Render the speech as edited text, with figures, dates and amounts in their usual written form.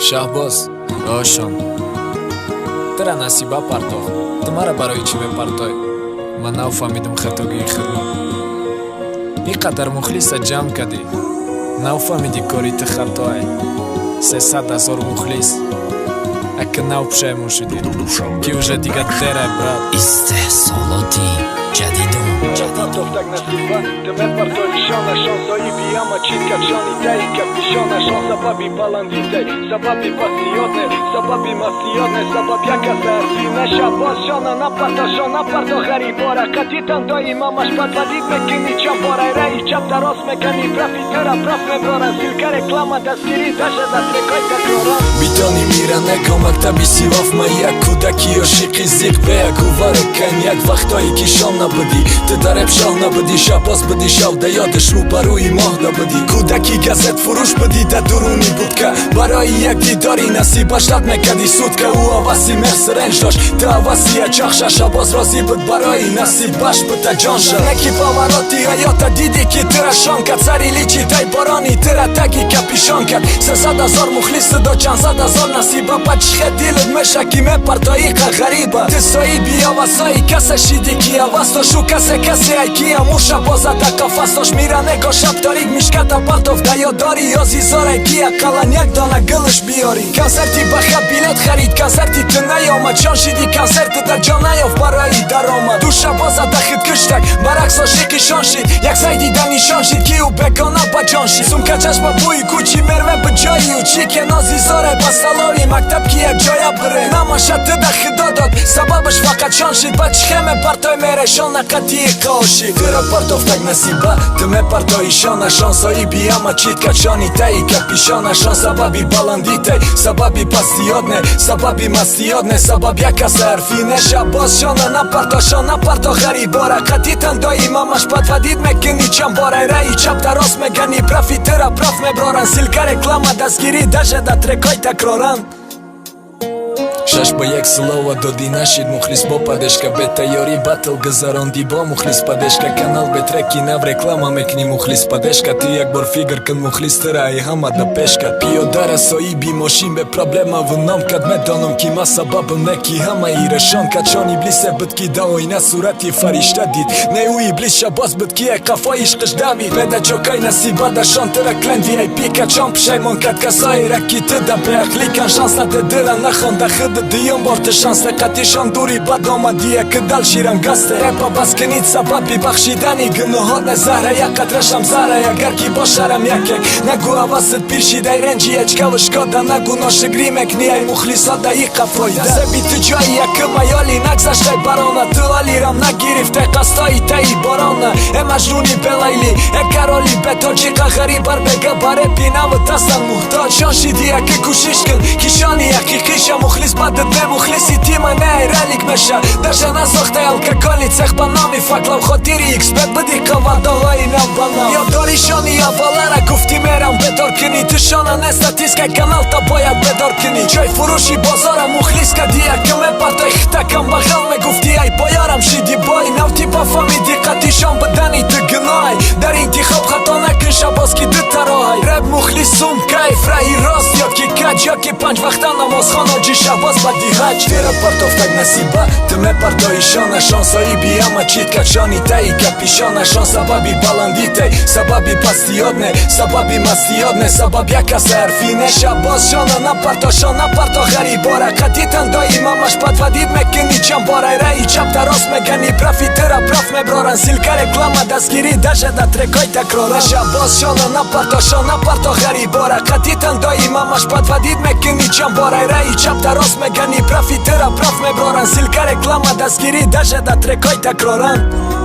Шаҳбоз, ошон тура Насиба партохт, ту мара барои чӣ мепартой? Ман нафаҳмидум хатогии худро. Ин қадар мухлиса ҷамъ кардӣ, нафаҳмидӣ, кори ту хатоай. 300 000 мухлис, ака, нав пушаймон шудӣ, ки уже дига дерай, брат. Истеҳсолоти ҷадидон. Партофтак Насиба, ту мепартои шона, шонсоиби ама читка шони таи капишона, шон сабаби баландитай, сабаби пастиётне, сабаби мастиётне, сабаб як каса ҳарфи не. Шабоз, шона напарто, шон напарто, ғарибора қатитан доимамаш подводить мекунӣ чанд бора, раи чапта рост мекунӣ, профи тира проф меброран, ссылка реклама дастгирӣ даже да трекой такроран. Битони мира неко мактаби сиваф, ма як кӯдаки ошиқи зиқ беякуваре кан. Як вақтое ки шон набудӣ, ту дар реп шоҳ набудӣ, Шабоз будӣ шав да ёдаш рӯбарӯи моҳ набудӣ. Кӯдаки газетфурӯш будӣ да дуруни будка, барои як дидори Насибаш рад мекардӣ сутка. Ӯ ҳаваси Мерс, Ренж дошт, ту ҳаваси ячахша. Шабоз розӣ буд барои Насибаш бута ҷонша. Неки повороти ҳаёта дидӣ, ки тура шон кард, сари личи тай борони тура таги капюшон кард. 300 000 мухлис до чандсад ҳазор Насиба, ба чихе дилат меша, ки мепартои қа ғариба? Ту соҳиби ҳавасҳои касе шидӣ, ки ҳавас дошу касе, касе ай ки ҳаму шабоза да қафас дошт. Мира неко шаб торик мишката партов, да ёд дорӣ ёзизоре, ки ақаллан як дона гулш биёрӣ. Консерти баха билет харид, консерти ту наёмад, ҷон шиди, консерти да ҷон наёфт барои даромад. Ду шабоза да хид куштак, баракс ошиқи шон шид, як сайди да нишон шид, ки ӯ бегона ба ҷон шид. Сумкачаш ба бӯи кучи мерве ба ҷои ӯ чӣ ке нозизоре ба салони мактаб, ки як ҷоя бире намаша ту да худо дод, сабабаш фақат шон шид. Ба чихе мепартой мерешон нақатии қоши? Тура партофтак Насиба, ту мепартои шона, шон соҳиби ҳама читка шони таи капюшона, шон сабаби баландитай, сабаби пастиёт не, сабаби мастиёт не, сабаб як каса ҳарфи не. Шабоз, шона напарто, шон напарто, ғарибора қатитан доимамаш подводить мекунӣ чанд бора, раи чапта рост мегани, профи тира проф меброран, ссылка реклама дастгирӣ даже да трекой такроран. 6-1 слова додӣ, нашид мухлис бо поддержка, бетайёрӣ батл гузарондӣ бо мухлис поддержка, канал бе треки нав реклама мекунӣ, мухлис поддержка. Ту як бор фикр кун, мухлис тира ай ҳама да пеш кард, пиёдара соҳиби мошин бе проблема ву ном кард. Медонам, ки ма сабабам не, ки ҳамаи решон кард. Шон иблисе буд, ки да оина сурати фаришта дид, не, ӯ иблис Шабоз буд, ки як қафои ишқиш давид. Беда ҷокай Насиба да шон тира клен VIP кард, шон пушаймон кард касоеро, ки ту да беақлӣ кан. Шанс наде дира нахонда худ дуюм бор, ту шанс қатишон дури бад омадия, ки дал ширам гасте. Репа бас кунид, сабаби бахшидани гуноҳот не, заҳра як қатрашам зара, агар ки бошарам якек. Нагу ҳавасат пир шидай, Ренҷи ячкаву Шкода, нагу ношугрӣ мекни ай мухлисо да иқа фоида. Себи ту ҷои якум аёли нагзаштай барона, ту алирам нагирифтай қастои таи борона. Э Маҷнуни белайли, э кароли бетоҷиқа, ғариб бар бега барепи наву тасан муҳтоҷ. Шон шиди, яки кӯшиш кун, ки шони ҳақиқиша мухлис бадат бемухлиси тима не ралик меша. Даже насохтай алкоголи цех ба номи факлав, хотири xбет биди қавадоҳои нав ба нав. Ёддори шони аввалара гуфтӣ мерам бедор кунӣ, ту шона не статистика каналта бояд бедор кунӣ. Ҷой фурӯши бозора мухлис кади, яка мепартой хитакам бағал, мегуфтӣ ай боярам шиди бой нав. Типа фаҳмиди қатишон бидани ту гуноҳай, дар интихоб хато накун, Шабоз, ки ду тароҳай. Реп, мухлис, сум, кайф, раҳи рост ё ки каҷ, ё ки панҷ вақта намозхон, ҳоҷи Шабоз ба диҳаҷ. Тира партофтак Насиба, ту мепартои шона, шон соҳиби ҳама читка шони таи капюшона, шон сабаби баландитай, сабаби пастиёт не, сабаби мастиёт не, сабаб як каса ҳарфи не. Шабоз, шона напарто, шон напарто, ғарибора қатитан доимамаш подводить мекунӣ чанд бора, раи чапта рост мегани, профи тира проф меброран, ссылка реклама дастгирӣ даже да трекой такроран. Шабоз, шона напарто, шон напарто, ғарибора қатитан доимамаш подводить мекунӣ чанд бора, раи чапта рост мегани, профи тира проф меброран, ссылка реклама дастгирӣ даже да трекой такроран.